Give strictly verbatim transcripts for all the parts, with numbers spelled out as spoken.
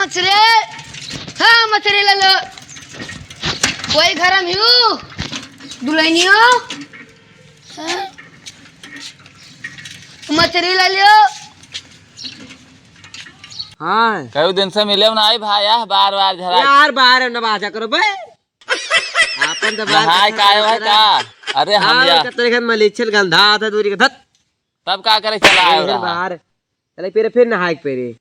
मछरी, हाँ, मछरी ले लो। कोई घर में हो? दुल्हनियो? हाँ? मछरी ले लियो। हाँ। कई दिन से मिले ना आई भाई, आह, बार बार झरा। यार, बार न बाजा करो बे। आपन तो बार नहाए का आयो है का? अरे हम हाँ, या कतरे घर मलेच्छल गंधा था दूरी का धत। तब का करे चला आयो रहा? बाहर। चले फिर, फिर नहाए के पेरे।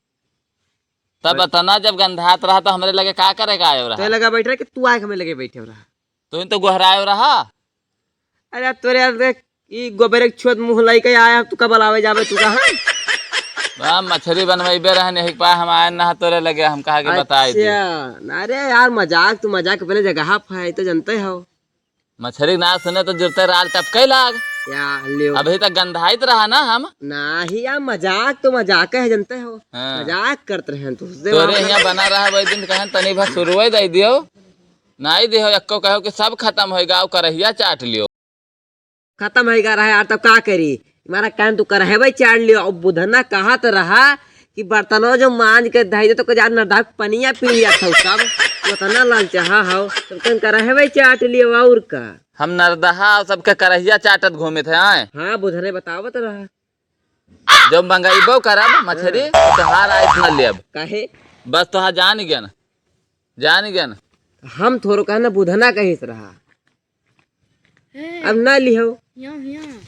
तब अतना जब गंधात रहा तो हमरे लगे का करे का आयो रहा? तो लगा बैठ रहा कि तू आए के हमरे लगे बैठे रहा। तू तो गोहरायो रहा। अरे तोरे यार देख, ई गोबर एक छोट मुँह लइके आया, तू कब लावे जाबे तू कहाँ? बा, मछरी बनवाइबे रहन, यही पा हम आए ना तोरे लगे, हम कहा के बताए दे। अच्छा, ना रे यार, मजाक, तू मजाक अपने जगह पे है, तो जानते हो। मछरी ना सुने तो जुरते राल टपके लाग। या, लियो। अभी तक गंधाइत रहा ना हम। नाही यार, मजाक तो मजाक है, जानते हो। हाँ। मजाक करत रहे हैं तुझसे। तोरे यहाँ बना रहा वही दिन कहन तनी भर शुरुए दे दियो। नाई दिहो, एक्को कहो कि सब खतम होइगा, अउ करहिया चाट लियो। खतम होइगा रहा यार, तब का करी? हमारा कान तू करहबे चाट लियो। अब बुधना कहत रहा कि बर्तनों जो मांज के धई दे, तो कुछ यार नरदा पनिया पी लिया था सब। उतना ललचाहा हो, तब तन करहबे चाट लियो, और का? हम नरदहा सबके करहिया चाटत घूमे थे, आए? हाँ, बुधने बतावत रहा। जब मंगाइबो करब मछरी, हाँ। तो तोहार आइस न लेब। काहे? बस तोहार जान गया ना, जान गया ना। हम थोरो कहना बुधना कहिस रहा। ए, अब ना लिहो। हियाँ, हियाँ।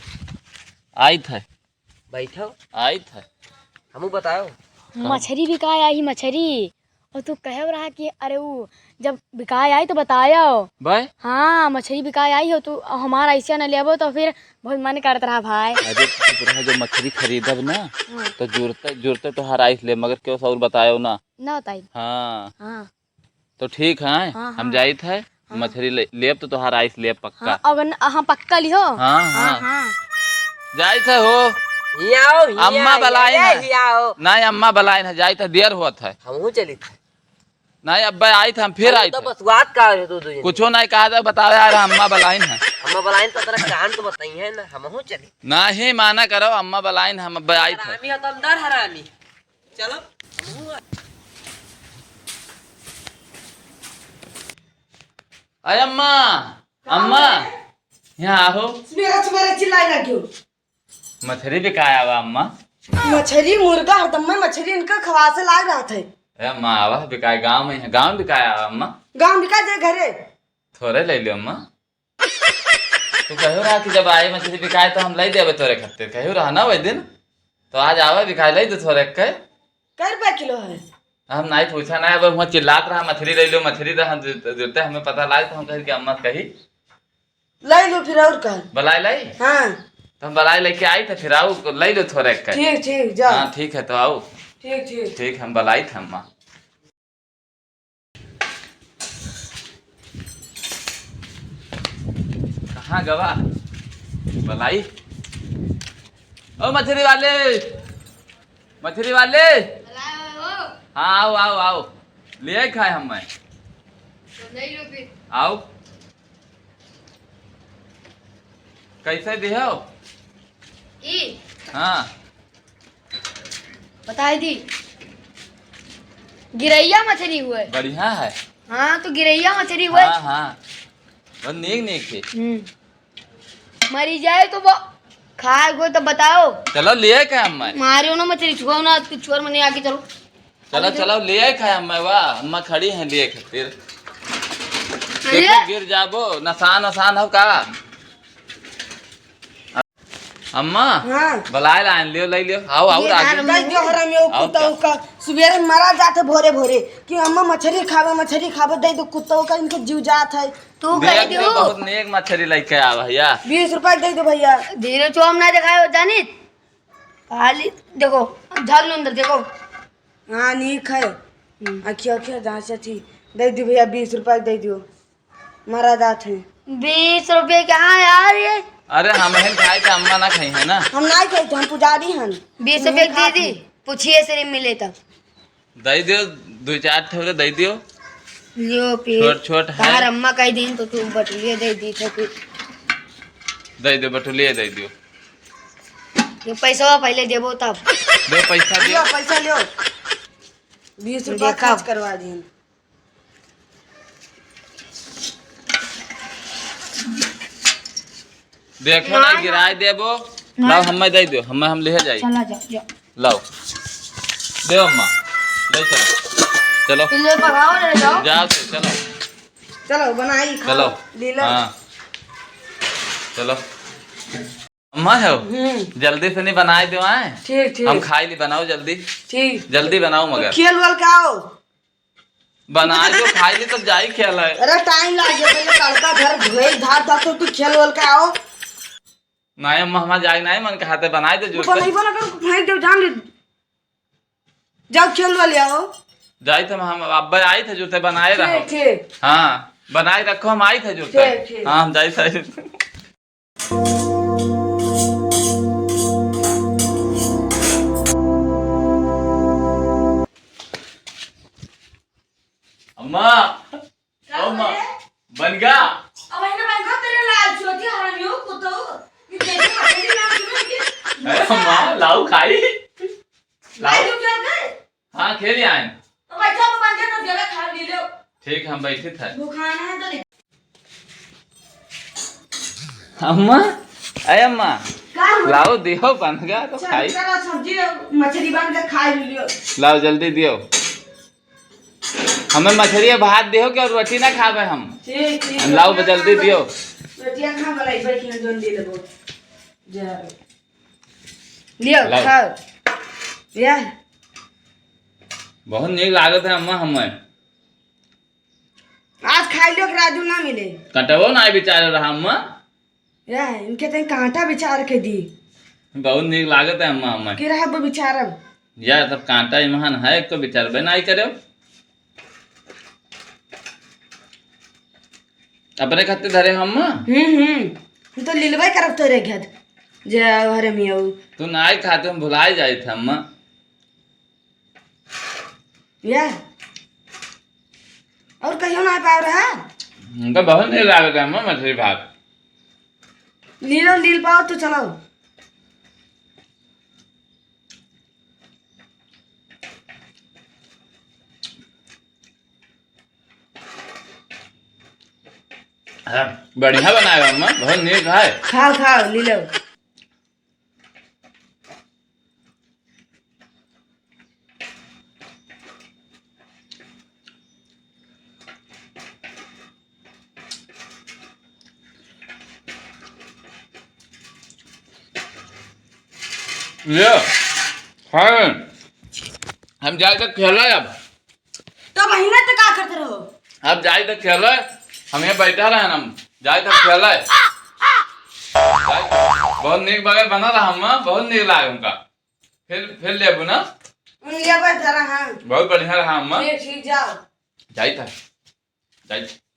आइत है। बैठो। आइत है। हमू बताओ। मछरी बिकाय आई, मछरी। और तू कहे रहा कि अरे उ जब बिकाय आई तो बतायो। भाई? हाँ, मछरी बिकाय आई हो, तू हमार आइस न लेबो तो फिर बहुत मन करत रहा भाई। अरे चुप रहो, जब मछरी खरीदब ना, हाँ। तो जुरते, जुरते तोहार आइस ले, मगर केहू से और बतायो ना। ना बताई। हाँ। हाँ। तो ठीक है, हाँ, हम हाँ। जाइत है, हाँ। मछरी ले, लेब तो तोहार आइस लेब पक्का। हाँ, अगर न, हाँ, पक्का लिहो। हाँ, हाँ, हाँ। हाँ। जाइत है हो। हियाओ, हिया, अम्मा हिया, बलाइन हिया, है। हियाओ। नहीं, अम्मा बलाइन है, जाइत है, देर होत है। हमहू चलित है। नहीं, अब्बे आइत है, हम फिर अरे आइत तो है। बस बात का है तू दो जने। कुछो नहीं कहा था, बतावे यार, अम्मा बलाइन है। अम्मा बलाइन तो तेरा कान तो बताई है ना, हमहू चली। नहीं, माना करो, अम्मा बलाइन, हम अब्बे आइत है। हरामी हो तो अंदर हरामी। चलो। अरे अम्मा, अम्मा, यहाँ आहो। सुबेरे सुबेरे चिल्लाए लगियो। मछरी बिकाय आवा अम्मा। मछरी, मुर्गा, हरदम में मछरी इनका खवासे लाग रहा था। अरे अम्मा, आवा बिकाय, गाँव में है, गाँव बिकाय आवा अम्मा। गाँव बिकाय दे घरे। थोड़े ले लियो अम्मा। तू कहो रहा कि जब आए मछरी बिकाय तो हम लाई देबे तोरे खातिर, कहो रहा ना वही दिन। तो आज आवे बिकाय, लाई दे थोड़े के। कै रुपया किलो है? हम नहीं पूछा ना, अब हुआ चिल्लात रहा मछरी ले लो, मछरी रहा, हम जु-, जुरते हमें पता लाग तो हम कहे कि अम्मा कही। लाई लो फिर और का? बलाय लाई? हाँ। तो हम बलाय लेके आइत है, फिर आओ, लाई लो थोड़े के। ठीक, ठीक, जाओ। हाँ, ठीक है, तो आओ। ठीक, ठीक। ठीक, हम बलाइत है अम्मा। कहाँ गवा? बलाई। ओ मछरी वाले, मछरी वाले। हाँ, आओ, आओ, आओ। ले आई खाए हम मैं। तो ले लो फिर। आओ। कैसे दिहो? ई? हाँ। बताई दी। गिरैया मछरी हुए। बढ़िया है। हाँ, तो गिरैया मछरी हुए। हाँ, हाँ। बहुत नीक, नीक है। हम्म। मरी जाए तो वो खाए को तो बताओ। चलो, ले आए का अम्मा? मारियो ना मछरी, छुआओ ना, आज कुछ और मने आके चलो। चलो, अभी तो चलो, ले आए का अम्मा? वाह, अम्मा खड़ी हैं लिए खातिर। अरे! देखो, गिर जाबो, नसान, नसान हो का? अम्मा, हाँ। बलाय लाइन लियो, लाई लियो। आओ, आओ, ये राजू। यार, दे दो हरामी, वो आओ, कुत्ता का? उसका सुबेरे मरा जात है भोरे भोरे कि अम्मा मछरी खावे, मछरी खावे, दे दो कुत्ता का, इनको जीव जात है। तू धीरे, कह धीरे, दो। बहुत नेक मछरी लेके आवा भैया। बीस रुपया दे दो भैया। धीरे चोम ना दिखाओ, जानित। खाली देखो, झाल लो अंदर देखो। हाँ, नीक है। हम्म। अखिया, अखिया जांच थी। दे दो भैया, बीस रुपया दे दो। मरा जात है। बीस रुपये कहाँ यार ये? अरे हम ही खाए थे, अम्मा ना खाई है ना। हम ना खाई थे, हम पुजारी हन। बीस रुपये हम नहीं दे दी, खाते। पूछिए से मिले तब। दे दियो, दो चार ठो दे दियो। लियो पे। छोट छोट है। तार अम्मा कह दिन तो तू बटुलिए दे दी थे तू। दे दे, बटुलिए दे दियो। ये पैसा पहले देबो तब। दे पैसा दियो। लियो, पैसा लियो। बीस रुपया देखा। खर्च करवा दिहन। देखो ना, ना, गिराए देबो। ना। लाओ, हमें दे दो, हमें हम ले जाई। चला जाओ, जाओ। लाओ, दे अम्मा, ले चलो, चलो। पहले पकाओ, ले जाओ। जाओ तो, चलो। चलो, बनाई, खाओ, चलो। लीला। हाँ, चलो। अम्मा हो, हम्म। जल्दी से नहीं बनाए दो, आए। ठीक, ठीक। हम खाई ली, बनाओ जल्दी। ठीक। जल्दी बनाओ तो मगर। खेल वाल के आओ। बनाए दो, खाई ली तब जाई खेल है। अरे टाइम लाग गया, पहले तड़का धर, धोए, धार, धार, तो तू खेल वाल के आओ। नहीं अम्मा, हमार जाए नहीं मन कहते, बनाए दो वो जो बनई बना कर फेंक दो, जान ले। जाओ खेल वाल आओ। जाई थे हम, हम अब्बे आई थे जो थे बनाए ठीक, रहो। ठीक। हाँ, बनाए रखो, हम आई थे जो थे। ठीक, ठीक। हाँ, हम जाई थे। अम्मा, का ओ अम्मा, बोले? बन गया? अब है ना बन गया तेरे लाल चोटी हरामियों को तो। ये देखो, मछली ना सुनो कि अरे अम्मा, लाओ खाई। लाओ। भाई, तू क्या कर? हाँ, खेल आए। तो भाई, चल, बन गया तो जरा खा ले लो। ठीक, हम बैठे थे। वो खाना है तो ले। अम्मा, ए अम्मा, का हो? लाओ दियो बन गया तो चल, खाई। चलो सब्जी मछली बन के खा लियो। लाओ जल्दी दियो। हमें मछली भात दियो, क्या रोटी ना खावे हम। ठीक, ठीक, लाओ रोटियां जल्दी खा दियो। रोटियां खा भला, एक बार खिया जोन दे लेबो। जा। लियो, लाओ। खाओ। या। बहुत नीक लागत है अम्मा हमें। आज खाई लियो कि राजू ना मिले। कटवो ना बिचारे रहा अम्मा। या, इनके तई कांटा बिचार के दी। बहुत नीक लागत है अम्मा हमें। के रहा वो बिचारब। या, तब कांटा इमहन है, एक तो बिचारबे ना करे। अपने खातिर धरे हम। हम्म, हम्म। हम तो लिलबे करब तोरे घर। जे हरे मियाऊ। तू नाई खाते, हम भुलाए जाइत हम। या। और कहियो ना पाव रहा? हमका बहुत नीक लागत है हम मछली भात। लीलो, लील पाओ तो चलो। हाँ, बढ़िया बनाए हो अम्मा, बहुत नीक है। खाओ, खाओ, लीलो। ले, हाँ, हम जाए तो खेला अब। तो बहिना तो का करत रहो? अब जाई तो खेले, हम यहाँ बैठा रहे ना, हम जाई तो खेले। जाई, बहुत नीक बगल बना रहा हम, बहुत नीक लागे हमका। फिर, फिर लेबू ना? उन लेबे जरा, हाँ। बहुत बढ़िया रहा हम। ठीक, ठीक, जाओ। जाई था, जाई था।